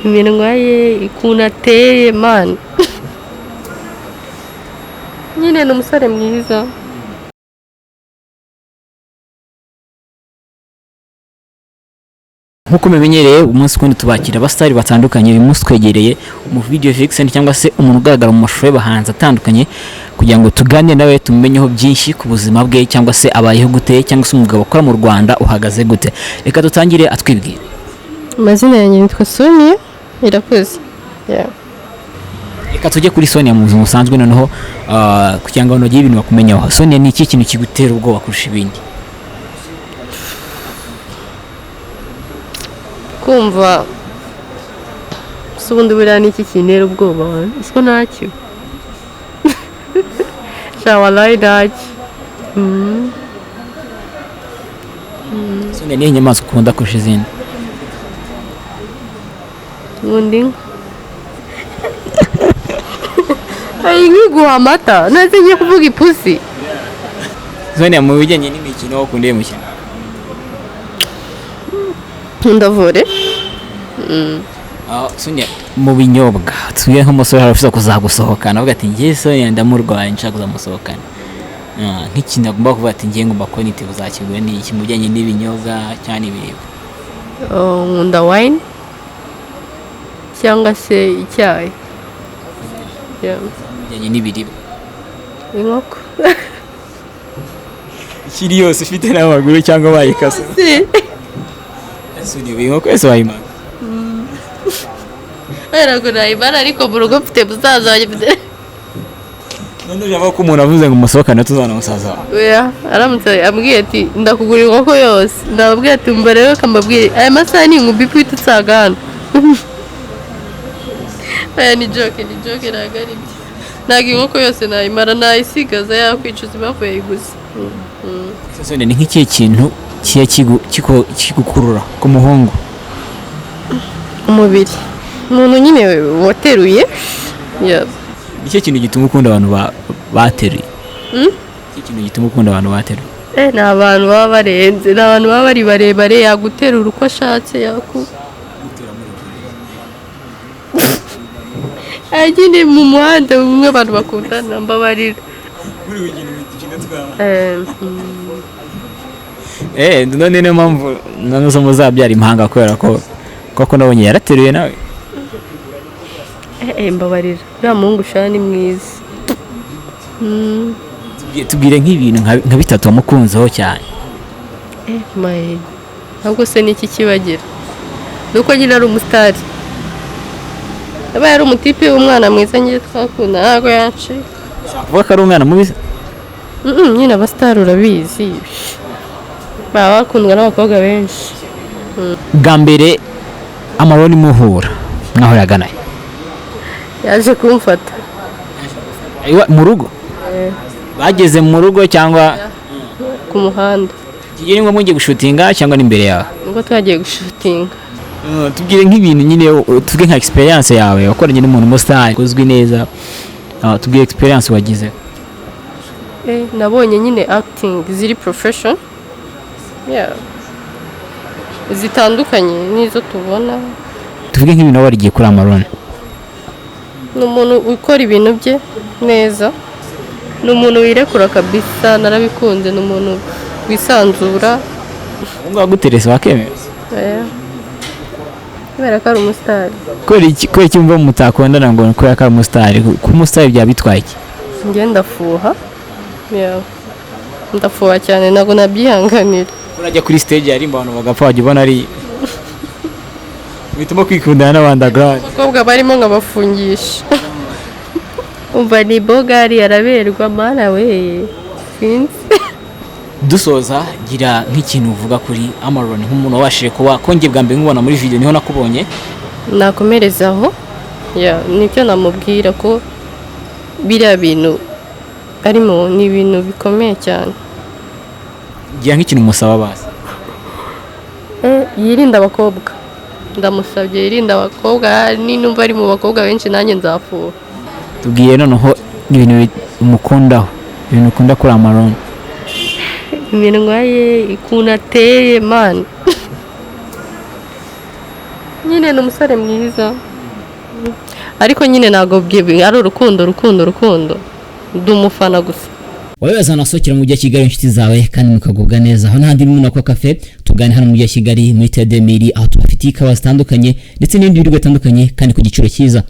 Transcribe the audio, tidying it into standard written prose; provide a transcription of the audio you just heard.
Iminwa ye, ukuntu ateye, man, nyine ni umusore mwiza. Nk'uko mubimenyereye, umunsi kundi tubakira abasitari batandukanye. Uyu munsi twegereye umu video vixen cyangwa se umuntu ugaragara mu mashusho y'abahanzi atandukanye, kugira ngo tuganire nawe tumumenyeho byinshi ku buzima bwe, cyangwa se abayeho gute, cyangwa se umwuga bakora mu Rwanda uhagaze gute. Reka dutangire atwibwira. Amazina yanjye nitwa Sonia Irakoze. Yeah. Reka tujye kuri Sonia mu buzima busanzwe noneho, kugira ngo abantu bagire ibintu bakumenyaho. Sonia, ni iki kintu kigutera ubwoba kurusha ibindi? Kumva se ubundi buriya ni iki kintera ubwoba? Siko ntacyo sha, wallahi ntacyo. Sonia, niyo nyamaswa ukunda kurusha izindi? Nkunda inka. Ay, inka iguha amata, ntazi ngiye kuvuga ipusi. Sonia, mu bijyanye n'imikino ukunda iyihe mukino? Nkunda volley. Sonia, mu binyobwa, tuye nk'umusore hari ushobora kuzagusohokana avuga ati: "Ngiye Sonia ndamurwaye, nshaka kuzamusohokana." Nk'ikintu agomba kuvuga ati: "Ngiye ngomba kuba niteguye kuzakigura," ni iki mu bijyanye n'ibinyobwa cyangwa n'ibiribwa? Oh, nkunda wine cyangwa se icyayi. Yeah. Mu bijyanye n'ibiribwa? Inkoko. Ikiri yose ifite n'amaguru cyangwa bayikase? Si. Sonia, inkoko yose wayimara? Ntabwo nayimara, ariko mu rugo mfite musaza wanjye, mfite None ujya ko umuntu avuze ngo umusohokane tuzana musaza wawe? Oya, aramutse ambwiye ati: "Ndakugura inkoko yose," ndababwira ati: "Umva rero, kambabwire, aya masaha ni inkumbi uhita unsanga hano." Aya ni joke, ni joke, ntabwo ari byo. Ntabwo inkoko yose nayimara, nayisigaza, yakwicuza impamvu yayiguze. Sonia, ni nk'ikihe kintu kiba kigukurura ku muhungu? Umubiri, umuntu nyine wateruye. Yeah. Ni ikihe kintu gituma ukunda abantu bateruye? Ni ikihe kintu gituma ukunda abantu bateruye? Ni abantu baba barenze, ni abantu baba bari barebare, yaguterura uko ashatse, yaku nyine mu muhanda bumwe abantu bakundana, mbabarira. None niyo mpamvu none muzabyara impanga, kubera ko koko nabonye yarateruye nawe. Mbabarira, uriya muhungu ushaka ni mwiza. Tubwire nk'ibintu nka bitatu wamukunzeho cyane. My, ntabwo se niki kibagira, ni uko nyine ari umusitari. Yabaye ari umutipe w'umwana mwiza ngiye twakunda, ntabwo yancika. Kuvuga ko ari umwana mubi se? Nyine abasitari urabizi, baba bakundwa n'abakobwa benshi. Bwa mbere Amaroni muhura mwaho yaganaye? Yaje kumfata. Mu rugo? Bageze mu rugo cyangwa? Ku muhanda. Kigiye ni ngombwa mugiye gushutinga cyangwa ni imbere yawe? Nubwo twagiye gushutinga. Tubwire nk'ibintu nyine, tuvuge nka experience yawe wakoranye n'umuntu umusitari uzwi neza. Tubwire experience wagize. Nabonye nyine acting ziri profession, yeah, zitandukanye n'izo tubona. Tuvuge nk'ibintu waba warigiye kuri Amarone. Ni umuntu ukora ibintu bye neza, ni umuntu wirekura kabisa, narabikunze, ni umuntu wisanzura. Ubu ngubu aguterese wakemera? Kubera ko ari umusitari. Kubera iki wumva mutakundana ngo ni kubera ko ari umusitari? Kuba umusitari byaba bitwaye iki? Njye ndafuha. Yeah. Ndafuha cyane, ntabwo nabyihanganira. Urajya kuri stage yarimba abantu bagapfa, wajya ubona ari bituma kwikundana n'abandagara. Abakobwa barimo nkabafungisha. Umva, ni bogari, araberwa, mana we, sinzi. Dusoza, gira nk'ikintu uvuga kuri Amaron nk'umuntu wabashije kuba kongeye bwa mbere nkubona muri video, niho nakubonye. Nakomerezaho. Yeah, nicyo namubwira, ko biriya bintu arimo ni ibintu bikomeye cyane. Gira nk'ikintu umusaba basi. Yirinde abakobwa, ndamusabye yirinde abakobwa. Ninumva ari mu bakobwa benshi nanjye nzafuha. Tubwiye noneho ibintu umukundaho, ibintu ukunda kuri Amaron. Iminwa ye, ukuntu ateye, man. Nyine ni umusore mwiza, ariko nyine ntabwo ari urukundo rukundo rukundo, ndi umufana gusa. Wabibaza nasohokera mu mujyi wa Kigali, inshuti zawe, kandi mukagubwa neza. Aho n'ahandi muri Nako Cafe tugane hano mu mujyi wa Kigali muri Tedemiri, aho tubafitiye ikawa zitandukanye ndetse n'ibindi biribwa bitandukanye kandi ku giciro cyiza.